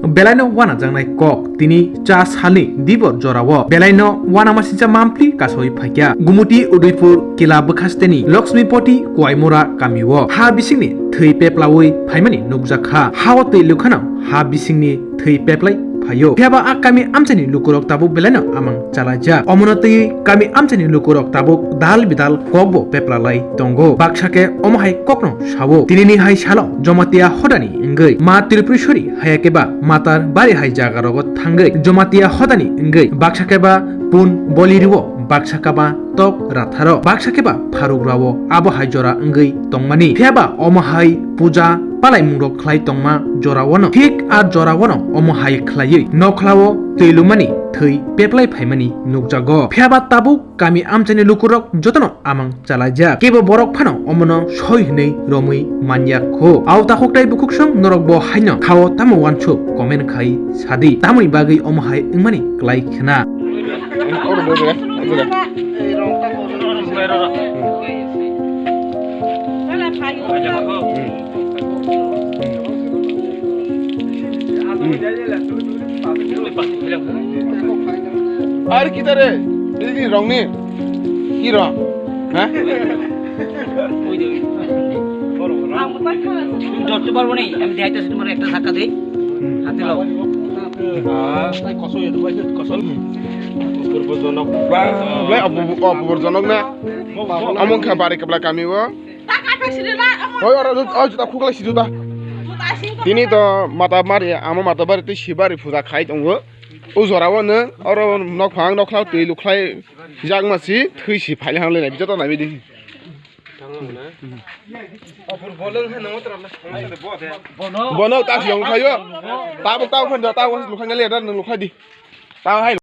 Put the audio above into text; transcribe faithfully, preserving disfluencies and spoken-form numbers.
Belaino wanajaknai kok tini cha salni dibor jorao belaino wanamasingcha mampli kasoi phaikha. Gumuti Udaipur kila bwkhasteni Lakshmipoti Kuaimura kamio ha bisingni thwi peplawi phaimani nukjakha. Hao twi lukhano ha bisingni thwi peplai phaio. Phiyaba a kami amchaini lukurok tabuk belaino amang chalaijak. Omono twiwi kami amchaini lukurok tabuk dal bidal kokbo peplalai tongo. Baksa khe omo hai kokno sao. Tinini hai salo Jamatia hodani wngwi Ma Tripureshwari hayakhe ba Matar bari hai jagarogo thangwi Jamatia hodani wngwi baksa khe ba pun boli rwo, baksa khe ba tok ratharo, baksa khe ba pharuk rao abo hai jora wngwi tongmani. Phiyaba omo hai puja palaimungrok khlai tongma joraono, thik a joraono omo hai khlaiwi nokhlao twi lumani thwi peplai phaimani nukjago. Phiyaba tabuk kami amchaini lukurok jotono amang chalaijak. Kebo borok phano omono soi hwnwi romwi manya kho. Au takhuk tei bukhuksong norokbo haino khao tamo wansuk comment khai sadi. Tamoni bagwi omo hai wngmani klai khna. Ar kita re, ini rong ni, hero, ha? তুমি ধরতে পারবো নি? আমি দেখাইতেছি তোমার একটা ধাক্কা দেই। হাতে লাও। Kosong ya, kosong. Purbo jonok. Ba, ba, abu, abu jonok na. Among kha bari kebla kami o. Hoi, oro, oi, juta khuklai si juta. Tini to mata mari, amo mata bari tei sibari puja khai tongo. O jora o no, oro nok phang, nok khla twi lukhlai jak ma si, thwi si phai hang le nai, joto nai bidi. Bono ta si ong khayo. Tabuk, tabuk khan, tabuk lukhlai le, dan lukhlai di. Tabuk hai.